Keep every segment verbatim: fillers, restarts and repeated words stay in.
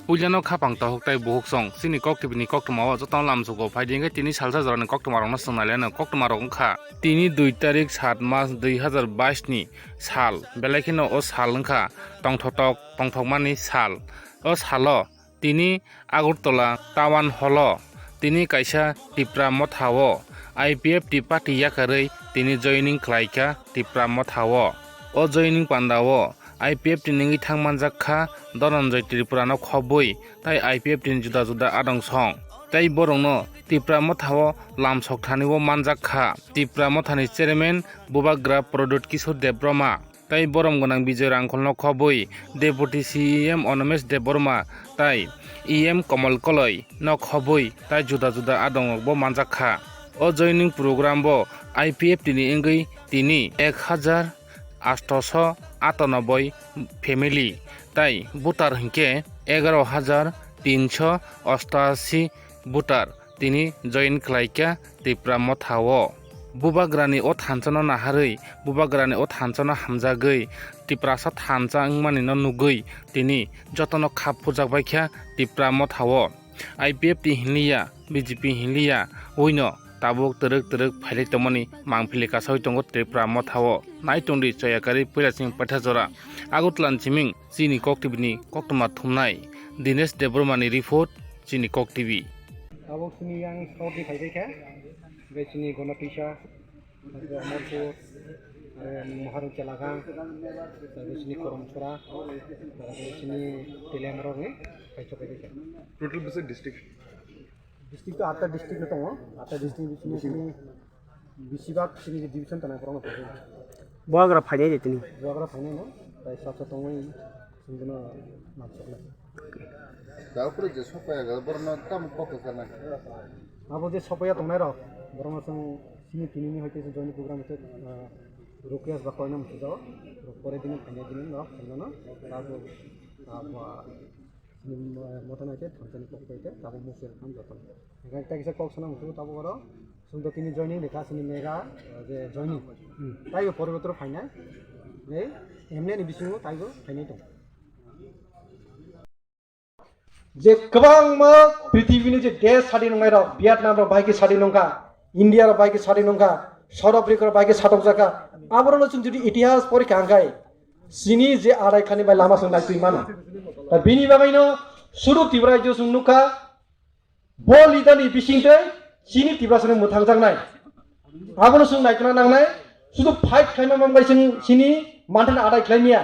Puilano khapang tohok tei buhuk song, chini kok T V ni koktwma o jotono lamsugo phaidi hwnkhe tini salsa jorani koktwma rokno swngnai leno koktwma rok wngkha. Tini dui tarik sat mas dui hazar bais ni sal, belai kheno o sal wngkha tongthotok tongthokmani sal. O salo tini Agartala Town Hall o tini kaisa Tipra Motha o I P F T party yakarwi tini joining khlaikha Tipra Motha o. O joining panda o I P F T ni wngwi thang manjak kha Dhananjay Tripura no khobwi tei I P F T ni juda juda adong song. Tei borokno Tipra Motha o lamsok thani o manjak kha Tipra Motha ni chairman Bubagra Pradyut Kishore Debbarma tei borom gwnang Bijoy Rangkhol no khobwi Deputy C E M Animesh Debbarma tei E M Kamal Koloi no khobwi tei juda juda adong rok bo manjak kha. O joining program bo I P F T ni wngwi tini ek hazar atosho atanoboi family tei voter hinkhe egaro hazar tinsho ostashi voter tini join khlaikha Tipra Motha o. Bubagrani o thansa no naharwi, Bubagrani o thansa no hamjagwi, Tiprasa thansa wngmani no nugwi tini jotono khap phujakbaikha Tipra Motha o. I P F T hinliya, B J P hinliya, uino tabuk twrwk twrwk phailai tongmani mangpili kasawi tongo Tipra Motha o. Nai tongdi Chayakari Poila Sing Paithajora, Agartala ni siming chini kok T V ni koktwma thumnai Dinesh Debbarma ni report, chini kok T V. Tabuk chini yang South ni phaikha, bai chini Gonatisa, Amarpur, eh, Maharung Chelagam, tabuk chini Koromchura, tabuk chini Teliamrok ni phaikha phaikha. Total bisi district? District to atta district no tongo, atta district bisingo chini bisibak chini division tana korokno phaikha. Bubagra phainai de tini. Bubagra phainai no, tai sasa tongwi chwngno nansuknai. Tabuk je sopaya ga borno tam kok sana. Abo je sopaya tongnai rok, borno chwng sini tini ni hoite se join program hoite, ah, Rukias ba koina musi jao. Pore dini phainai dini no, phainai no, tabuk, ah, ba, Chini, eh, motha naikhe thansani kok bai khe tabuk muchung rwkha joto. Hingkhe tei kisa kok sana muchungo tabuk oro chwng do tini joining rwkha chini mega, eh, je joining. Hmm. Taibo poriborton phainai. Nei, M L A ni bisingo taibo phainai tongo. Je kwbangma prithibini je desh sadi nongnai rok, Vietnam rok bai khe sadi nongkha, India rok bai khe sadi nongkha, South Africa rok bai khe satokjakha. Aborokno chwng jodi itihas porikha hwnkhe, chini je adai khani bai lama chwng naitwi mano. Da bini bagwino sudu Tripura rajyo chwng nukha, bo leader ni bisingtwi chini Tiprasa ni mwthangjaknai. Abono chwng naitwna nangnai, sudu fight khlaima manbai chwng chini manthani adai khlaimya.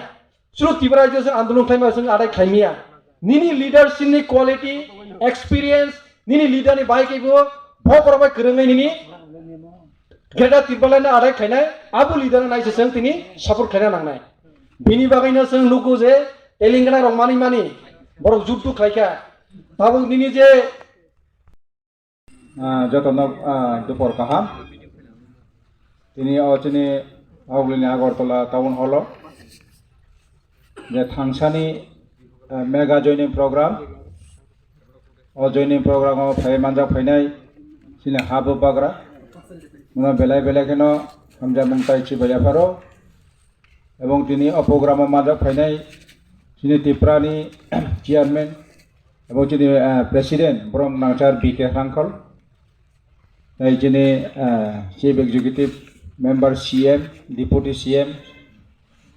Sudu Tripura rajyo chwng andolon khlaima chwng adai khlaimya. Nini leadership ni quality, experience, nini leader ni bahai khe bo, bo borok bai kwrwngwi nini Greater Tipraland no adai khlainai, abo leader no naiseseng tini support khlaina nangnai. Bini bagwino chwng nugo je Telangana rok manwi mani borok juddu khlaikha. Tabuk nini je, ah, jotono, ah, dupor kaham. Tini o chini Hogli ni Agartala Town Hall o je thangsani, ah, mega joining program. O joining program o phai manjak phainai chini ha Bubagra. Mano belai belai kheno hamjakmung tai chibai yapharo. Ebong tini o program o manjak phainai chini Tripura ni chairman ebong chini, eh, president borom nangchar B K Rangkhol. Tai chini, eh, chief executive member C M, deputy C M,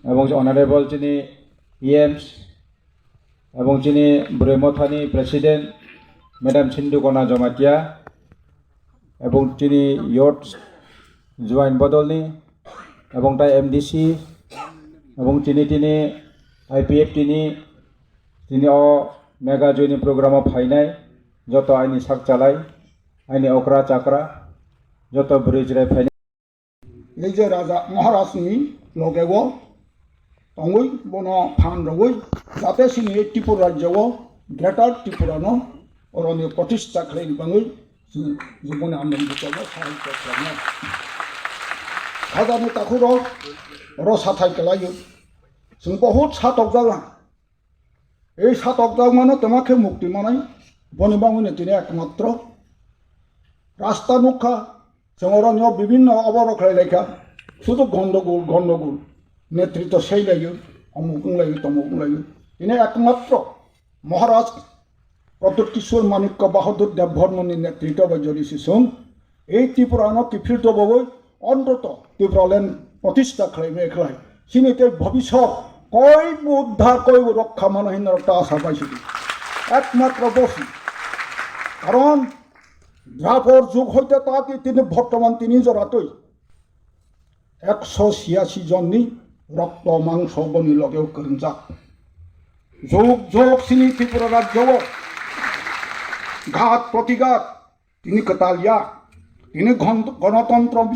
ebong honorable chini E Ms, Ebong chini Bwrwi Mothani President Madam Sindhu Kona Jamatia, ebong chini Youth Joint Bodolni, ebong tai M D C, ebong chini tini I P F T ni tini o mega joining program o phainai joto aini sak chalai, aini okra chakra, joto bwrwi chwrai phainai. Ei je Raja Maharaj ni loge o tongwi bono phan rwwi jate chini Tripura rajya o Greater Tripura no oroni protista khlai ni bangwi chwng juboni andon buchalo sahai kok khlainai. Hajani takhuk rok oro sathai kwlaiwi chwng bohut satokjak lang. Ei satokjakmano tongma khe mukti manai, boni bagwino tini ekmatro rasta nukha, chwng oro nw bibinno oborok khlai laikha, sudu gondogol, gondogol, netritw sei laiyo, omuk wng laiyo, tomuk wng laiyo. Tini ekmatro Maharaj Pradyut Kishore Manikya Bahadur Debbarmani netritwa bai jodi sisung ei Tripura no kiphil tobogoi ontoto Tripura land pratishta khlai me khlai. Chini tei bhobishyot koi bo uddhar, koi bo rokha mano hinna rok ta asa pai sidi. Ekmatro bosi. Karon Dwapor jug hoite ta ki tini bhortoman tini jora twi ekso chiyasi jonni rokto mangso boni logeo kwrwngjak. Jug jug chini Tripura rajyo o ghat protighat tini kwtal ya, tini ghon-, gonotontro